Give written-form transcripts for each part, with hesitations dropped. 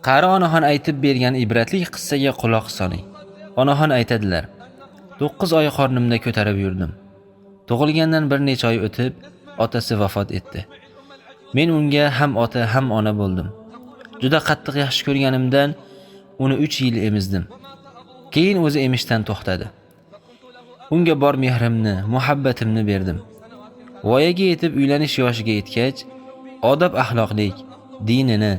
Qari onaxon aytib bergan ibratli qissaga quloq soling. Onaxon aytadilar: 9 oy qornimda ko'tarib yurdim. Tug'ilgandan bir necha oy o'tib, otasi vafot etdi. Men unga ham ota ham ona bo'ldim. Juda qattiq yaxshi ko'rganimdan uni 3 yil emizdim. Keyin o'zi emishdan to'xtadi. Unga bor mehrimni, muhabbatimni berdim. Voyaga yetib uylanish yoshiga yetgach, odob axloqlik, dinini,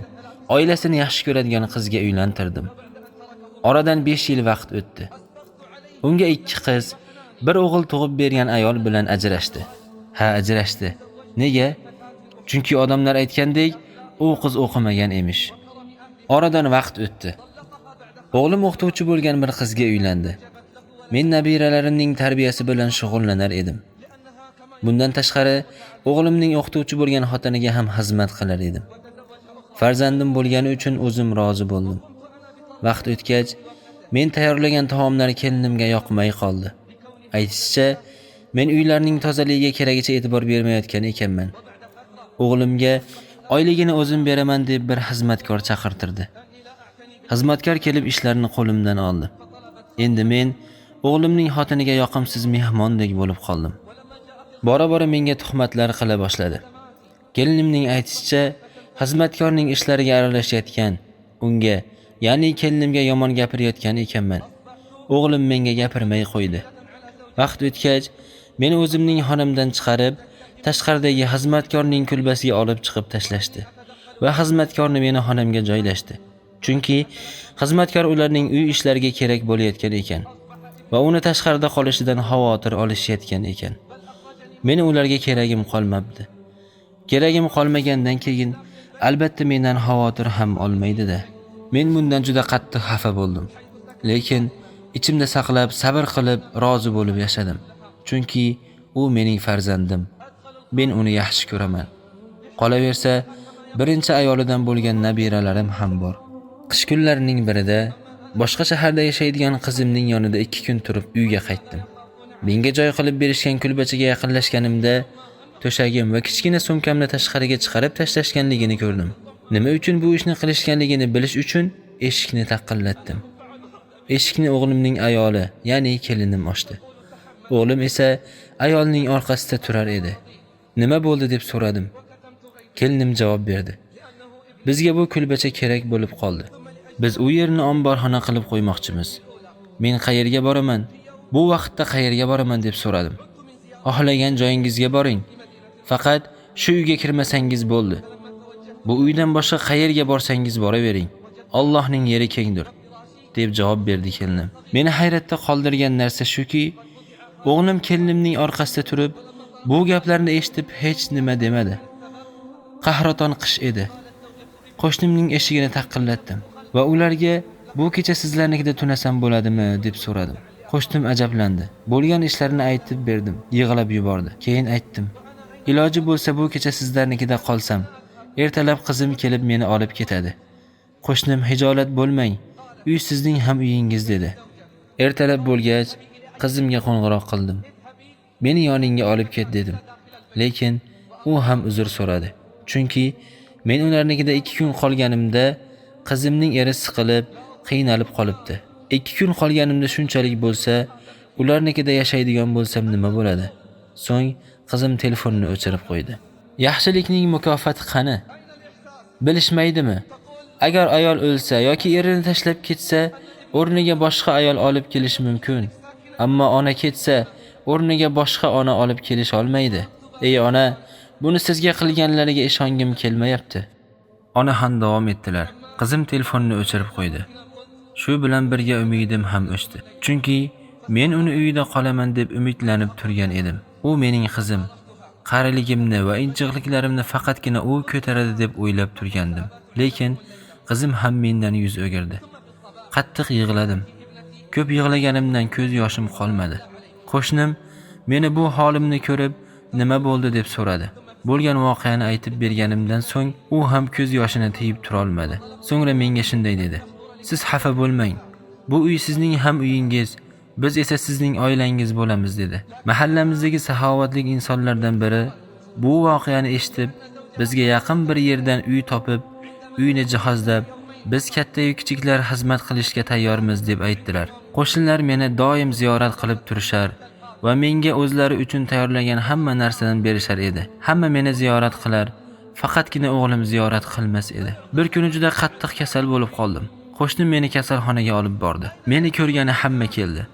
oilasini yaxshi ko'radigan qizga uylantirdim. Oradan 5 yil vaqt o'tdi. Unga 2 qiz, bir o'g'il tug'ib bergan ayol bilan ajrashdi. Ha, ajrashdi. Nega? Chunki odamlar aytgandek, u qiz o'qimagan emish. Oradan vaqt o'tdi. O'g'lim o'qituvchi bo'lgan bir qizga uylandi. Men nabiralarimning tarbiyasi bilan shug'ullanar edim. Bundan tashqari, o'g'limning o'qituvchi bo'lgan xotiniga ham xizmat qilar edim. Farzandim bo'lgani uchun o'zim rozi bo'ldim. Vaqt o'tgach, men tayyorlagan taomlar kelinimga yoqmay qoldi. Aytishicha, men uylarning tozaligiga keragicha e'tibor bermayotgan ekanman. O'g'limga oyligini o'zim beraman deb bir xizmatkor chaqirtirdi. Xizmatkor kelib ishlarni qo'limdan oldi. Endi men o'g'limning xotiniga yoqimsiz mehmondek bo'lib qoldim. Bora-bora menga tuhmatlar qila boshladi. Kelinimning aytishicha, xizmatkorning ishlariga aralashayotgan, unga, ya'ni kelinimga yomon gapirayotgan ekanman. O'g'lim menga gapirmay qo'ydi. Vaqt o'tgach, meni o'zimning xonamdan chiqarib, tashqaridagi xizmatkorning kulbasiga olib chiqib tashlashdi va xizmatkorni meni xonamga joylashdi. Chunki xizmatkor ularning uy ishlariga kerak bo'layotgan ekan va uni tashqarida qolishidan xavotir olishayotgan ekan. Meni ularga keragim qolmabdi. Keragim qolmagandan keyin albatta mendan xavotir ham olmaydi-da. Men bundan juda qattiq xafa bo'ldim. Lekin ichimda saqlab, sabr qilib, rozi bo'lib yashadim. Chunki u mening farzandim. Men uni yaxshi ko'raman. Qolaversa, birinchi ayolidan bo'lgan nabiralarim ham bor. Qish kunlarining birida boshqa shaharda yashaydigan qizimning yonida 2 kun turib uyga qaytdim. Menga joy qilib berishgan kulbachaga yaqinlashganimda to'shagim va kichkina sumkamni tashqariga chiqarib tashlashganligini ko'rdim. Nima uchun bu ishni qilishganligini bilish uchun eshikni taqillatdim. Eshikni o'g'limning ayoli, ya'ni kelinim ochdi. O'g'lim esa ayolning orqasida turar edi. Nima bo'ldi deb so'radim. Kelinim javob berdi. Bizga bu kulbacha kerak bo'lib qoldi. Biz u yerni omborxona qilib qo'ymoqchimiz. Men qayerga boraman? Bu vaqtda qayerga boraman deb so'radim. Xohlagan joyingizga boring. Faqat shu uyga kirmasangiz bo'ldi. Bu uydan boshqa qayerga borsangiz boravering. Allohning yeri kengdir, deb javob berdi kelinim. Meni hayratda qoldirgan narsa shuki, o'g'lim kelinimning orqasida turib, bu gaplarni eshitib hech nima demadi. Qahraton qish edi. Qo'shnimning eshigini taqillatdim va ularga bu kecha sizlarnikida tunasam bo'ladimi deb so'radim. Qo'shnim ajablandi. Bo'lgan ishlarni aytib berdim. Yig'lab yubordi. Keyin aytdim: iloji bo'lsa bu kecha sizlarnikida qolsam, ertalab qizim kelib meni olib ketadi. Qo'shnim hijolat bo'lmang, uy sizning ham uyingiz dedi. Ertalab bo'lgach, qizimga qo'ng'iroq qildim. Meni yoningga olib ket dedim. Lekin u ham uzr so'radi. Chunki men ularnikida 2 kun qolganimda qizimning eri siqilib, qiynalib qolibdi. 2 kun qolganimda shunchalik bo'lsa, ularnikida yashaydigan bo'lsam nima bo'ladi? So'ng qizim telefonni o'chirib qo'ydi. Yaxshilikning mukofoti qani? Bilishmaydimi? Agar ayol o'lsa yoki erini tashlab ketsa, o'rniga boshqa ayol olib kelishi mumkin. Ammo ona ketsa, o'rniga boshqa ona olib kelish olmaydi. Ey ona, buni sizga qilganlariga ishongim kelmayapti. Onaxon davom etdilar. Qizim telefonni o'chirib qo'ydi. Shu bilan birga umidim ham o'chdi. Chunki men uni uyida qolaman deb umidlanib turgan edim. U mening qizim. Qariligimni va injiqliklarimni faqatgina u ko'taradi deb o'ylab turgandim. Lekin qizim ham mendan yuz o'girdi. Qattiq yig'ladim. Ko'p yig'laganimdan ko'z yoshim qolmadi. Qo'shnim meni bu holimni ko'rib, nima bo'ldi deb so'radi. Bo'lgan voqeani aytib berganimdan so'ng u ham ko'z yoshini tiyib tura olmadi. So'ngra menga shunday dedi: Siz xafa bo'lmang. Bu uy sizning ham uyingiz. Biz esa sizning oilangiz bo'lamiz dedi. Mahallamizdagi saxovatli insonlardan biri bu voqeani eshitib, bizga yaqin bir yerdan uy topib, uyni jihozlab, Biz katta-yu kichiklar xizmat qilishga tayyormiz deb aytdilar. Qo'shnilar meni doim ziyorat qilib turishar va menga o'zlari uchun tayyorlagan hamma narsadan berishar edi. Hamma meni ziyorat qilar, faqatgina o'g'lim ziyorat qilmas edi. Bir kuni juda qattiq kasal bo'lib qoldim. Qo'shnim meni kasalxonaga olib bordi. Meni ko'rgani hamma keldi.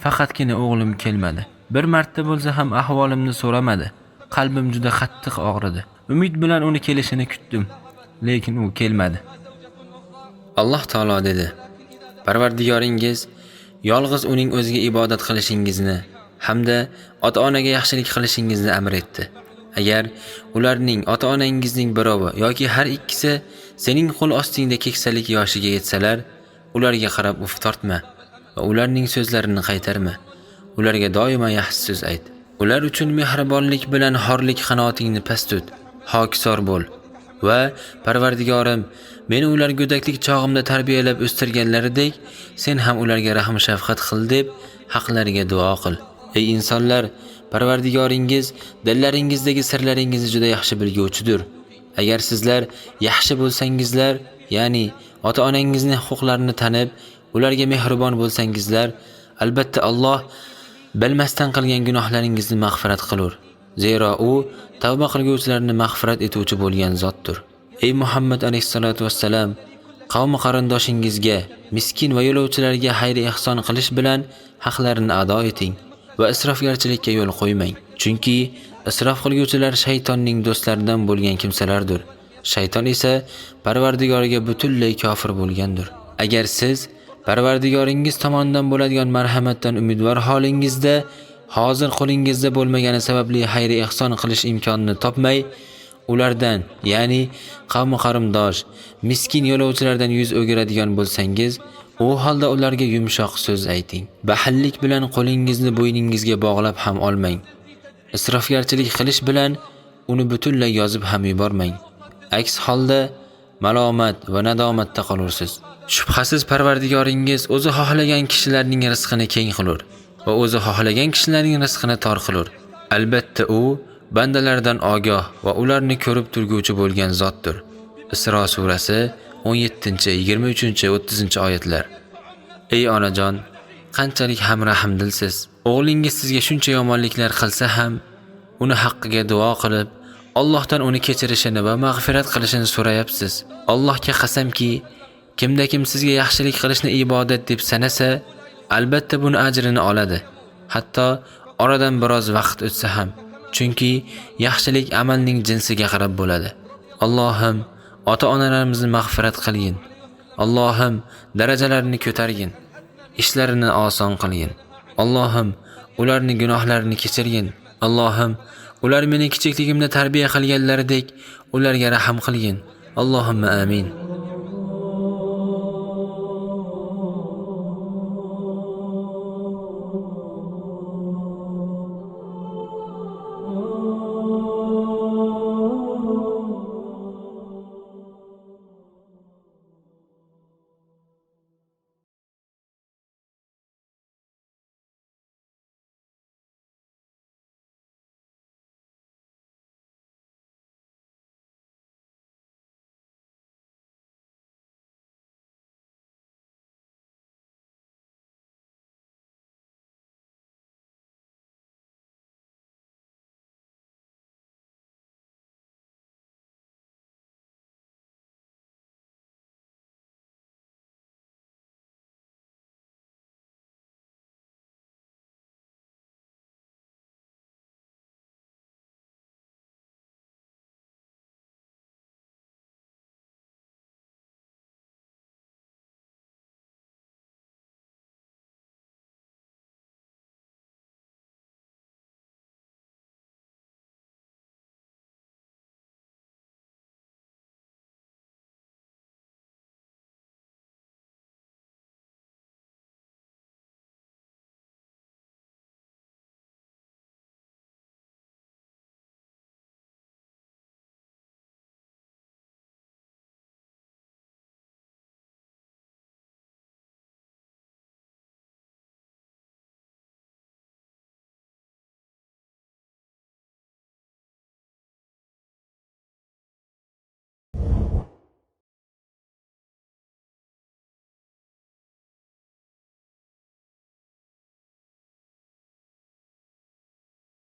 Faqatgina o'g'lim kelmadi. Bir marta bo'lsa ham ahvolimni so'ramadi. Qalbim juda qattiq og'ridi. Umid bilan uni kelishini kutdim, lekin u kelmadi. Alloh taolo dedi: Parvardigoringiz yolg'iz uning o'ziga ibodat qilishingizni hamda ota-onaga yaxshilik qilishingizni amr etdi. Agar ularning ota-onangizning birovi yoki har ikkisi sening qo'l ostingda keksalik yoshiga yetsalar, ularga qarab uf tortma va ularning so'zlarini qaytarma. Ularga doimo yaxshi so'z ayt. Ular uchun mehribonlik bilan xorlik qanotingni past tut, hokisor bo'l. Va Parvardigorim, meni ular go'daklik chog'imda tarbiyalab o'stirganlaridek, sen ham ularga rahm shafqat qil deb haqlariga duo qil. Ey insonlar, Parvardigoringiz dillaringizdagi sirlaringizni juda yaxshi bilguvchidir. Agar sizlar yaxshi bo'lsangizlar, ya'ni ota-onangizning huquqlarini tanib, ularga mehribon bo'lsangizlar, albatta Alloh bilmasdan qilgan gunohlaringizni mag'firat qilur. Zero u tavba qilguvchilarni mag'firat etuvchi bo'lgan zotdir. Ey Muhammad alayhissalatu vassalam, qavmi qarindoshingizga, miskin va yo'lovchilarga xayr-ehson qilish bilan haqlarini ado eting va isrofgarchilikka yo'l qo'ymang. Chunki isrof qilguvchilar shaytonning do'stlaridan bo'lgan kimsalardir. Shayton esa Parvardigoriga butunlay kofir bo'lgandir. Agar siz Parvardigoringiz tomonidan bo'ladigan marhamatdan umidvor holingizda hozir qo'lingizda bo'lmagani sababli xayr-ehson qilish imkonini topmay, ulardan, ya'ni qavmi qarindosh, miskin yo'lovchilardan yuz o'giradigan bo'lsangiz, u holda ularga yumshoq so'z ayting. Baxillik bilan qo'lingizni bo'yningizga bog'lab ham olmang. Isrofgarchilik qilish bilan uni butunlay yozib ham yubormang. Aks holda malomat va nadomatda qolursiz. Shubhasiz Parvardigoringiz o'zi xohlagan kishilarning rizqini keng qilur va o'zi xohlagan kishilarning rizqini tor qilur. Albatta u bandalardan ogoh va ularni ko'rib turguvchi bo'lgan zotdir. Isro surasi 17, 23, 30 oyatlar. Ey onajon, qanchalik ham rahmdilsiz. O'g'lingiz sizga shuncha yomonliklar qilsa ham, uni haqqiga duo qilib, Allohdan uni kechirishini va mag'firat qilishini so'rayapsiz. Allohga qasamki, kimda kim sizga yaxshilik qilishni ibodat deb sanasa, albatta buni ajrini oladi. Hatto oradan biroz vaqt o'tsa ham. Chunki yaxshilik amalning jinsiga qarab bo'ladi. Allohim, ota-onalarimizni mag'firat qilgin. Allohim, darajalarini ko'targin. Ishlarini oson qilgin. Allohim, ularning gunohlarini kechirgin. Allohim, ular meni kichikligimda tarbiya qilganlaridek ularga rahm qilgin. Allohumma amin.